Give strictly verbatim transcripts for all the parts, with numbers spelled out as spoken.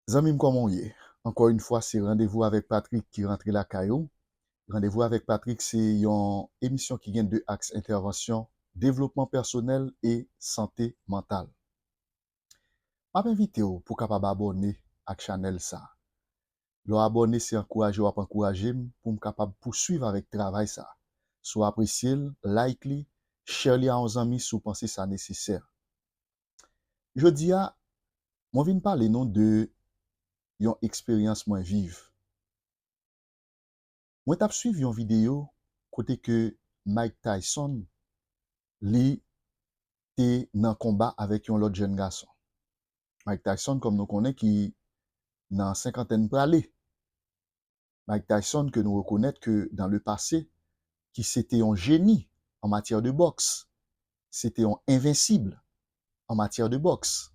Zanmi m, kòman w ye? Ankò yon fwa, se Randevou avèk Patrick ki rantre lakay ou. Randevou avèk Patrick se yon emisyon ki gen de aks entèvansyon, devlopman pèsonèl e sante mantal. M ap envite w pou w kapab abòne ak chanèl sa. Lè w abòne, se ankouraje w ap ankouraje m pou m kapab pouswiv avèk travay sa. Si w apresye l, like li, share li a yon zanmi si w panse sa nesesè. Jodi a, mwen vin pale nou de yon eksperyans mwen viv. Mwen t ap swiv yon videyo kote ke Mike Tyson, li te nan konba avèk yon lòt jèn gason. Mike Tyson, kòm nou konnen, ki nan senkantèn prale. Mike Tyson, ke nou rekonèt ke dans le passé, ki se te yon jeni an matyè de bòks. Se te yon envensib an matyè de bòks.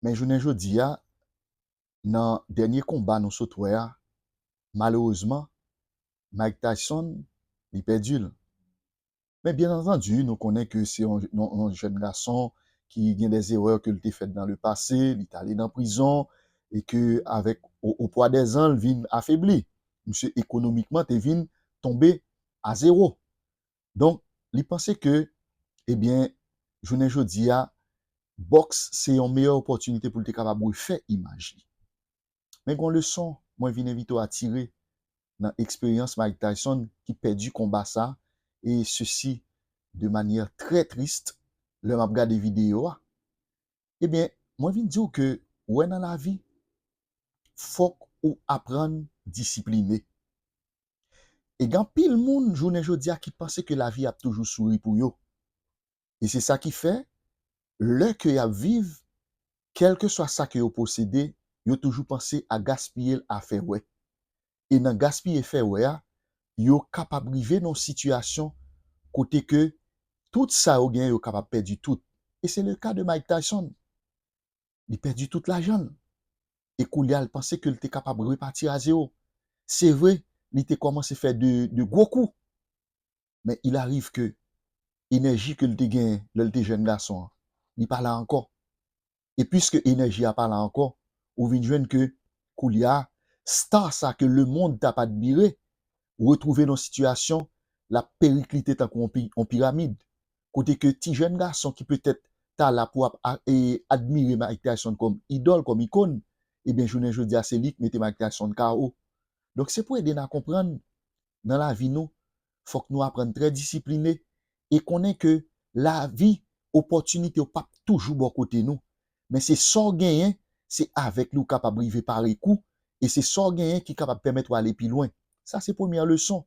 Men jounen jodi a, nan dènye konba nou sot wè a, malerezman, Mike Tyson, li pèdi l. Men byen antandi, nou konnen ke se yon, yon, yon jèn gason ki gen des erreurs ke l te fèt dans le passé, li t ale nan prizon, e ke avèk, au, au poids des ans, l vin afebli. Misye ekonomikman te vin tonbe a zewo. Donk, li panse ke, ebyen, jounen jodi a, bòks se yon meyè opòtinite pou l te kapab refè imaj li. Men gon leson mwen vin envite w a tire nan eksperyans Mike Tyson ki pèdi konba sa, e sesi de manyè trè tris lè m ap gade videyo a. Ebyen, mwen vin di w ke, ou wè, nan lavi, fòk ou aprann disipline. E gen anpil moun jounen jodi a ki panse ke lavi ap toujou souri pou yo. E se sa ki fè, lè ke y ap viv, kèlkeswa sa ke yo posede, yo toujou panse a gaspiye l, a fè wè. E nan gaspiye, fè wè a, yo kapab rive nan yon sitiyasyon kote ke tout sa yo genyen, yo kapab pèdi tout. E se le ka de Mike Tyson. Li pèdi tout lajan l. E koulye a, l panse ke l te kapab repati a zewo. Se vre, li te kòmanse fè de, de gwo kou. Men il arrive ke enèji ke l te genyen lè l te jèn gason an, li pa la ankò. E piske enèji a pa la ankò, ou vin jwenn ke koulye a, star sa ke lemonn t ap admire, retwouve nan sitiyasyon l ap periklite tankou yon pi-, yon piramid. Kote ke ti jèn gason ki petèt ta la pou ap a-, e, admire Mike Tyson kòm idòl, kòm ikòn, ebyen, jounen jodi a, se li k mete Mike Tyson K O. Donk, se pou ede n a konprann, nan lavi nou, fòk nou aprann trè disipline e konnen ke lavi, opòtinite yo p ap toujou bò kote nou. Men se sa w genyen, se avèk li w kapab rive pare kou, e se sa w genyen ki kapab pèmèt w ale pi lwen. Sa se premyè leson.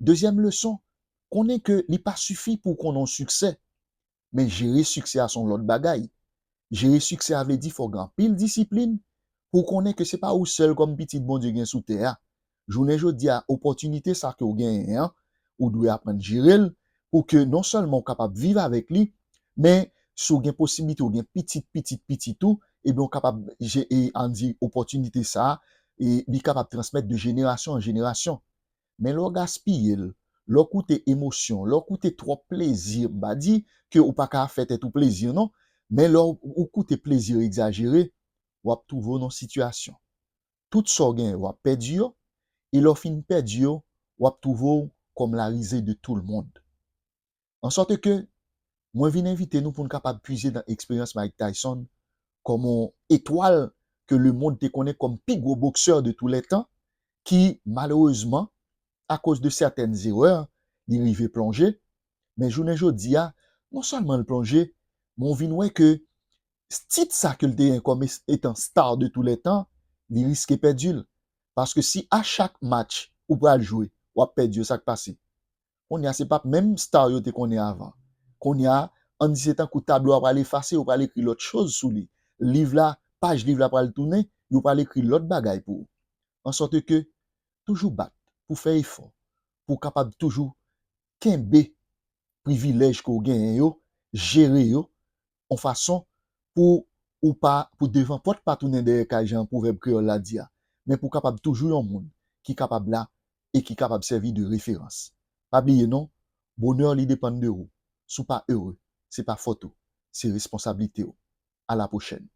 Dezyèm leson, konnen ke li pa sifi pou w konnen yon siksè, men jere siksè a se yon lòt bagay. Jere siksè a vle di fò w gen anpil disiplin pou w konnen ke se pa ou sèl kòm pitit Bondye gen sou tè a. Jounen jodi a, opòtinite sa ke w genyen an, ou dwe aprann jere l pou ke non sèlman w kapab viv avèk li, men si w gen posiblite w gen pitit, pitit, pitit ou, ebyen w kapab je-, e, ann di opòtinite sa a, e li kapab transmèt de jenerasyon an jenerasyon. Men lè w gaspiye l, lè w koute emosyon, lè w koute twòp plezi, m pa di ke ou pa ka fè tèt ou plezi non, men lè w, ou koute plezi egzajere, w ap twouve w nan sitiyasyon. Tout sa w genyen, w ap pèdi yo, e lè w fin pèdi yo, w ap twouve w kòm la risée de tout le monde. An sòt ke mwen vin envite nou pou n kapab pwize nan eksperyans Mike Tyson kòm yon etwal ke lemonn te konnen kòm pi gwo boksè de tous les temps, ki, malerezman, akoz de sètèn erè, li rive plonje. Men jounen jodi a, non sèlman l plonje, men w vin wè ke tit sa ke l te gen kòm es-, etan star de tous les temps, li riske pèdi l. Paske si a chak match ou pral jwe, w ap pèdi yo, sa k pase? Kounye a, se p ap menm star yo te konnen avan. Kounye a, ann di se tankou tablo a pral efase, yo pral ekri lòt choz sou li. Liv la, paj liv la pral tounen, yo pral ekri lòt bagay pou ou. An sòt ke, toujou bat pou fè efò, pou w kapab toujou kenbe privilèj ke w genyen yo, jere yo, yon fason pou ou pa, pou devan pòt pa tounen dèyè kay, jan pwovèb kreyòl la di a, men pou w kapab toujou yon moun ki kapab la e ki kapab sèvi de referans. Pa bliye non, bonè li depann de ou. Si w pa ere, se pa fòt ou, se responsablite w. A la pwochèn.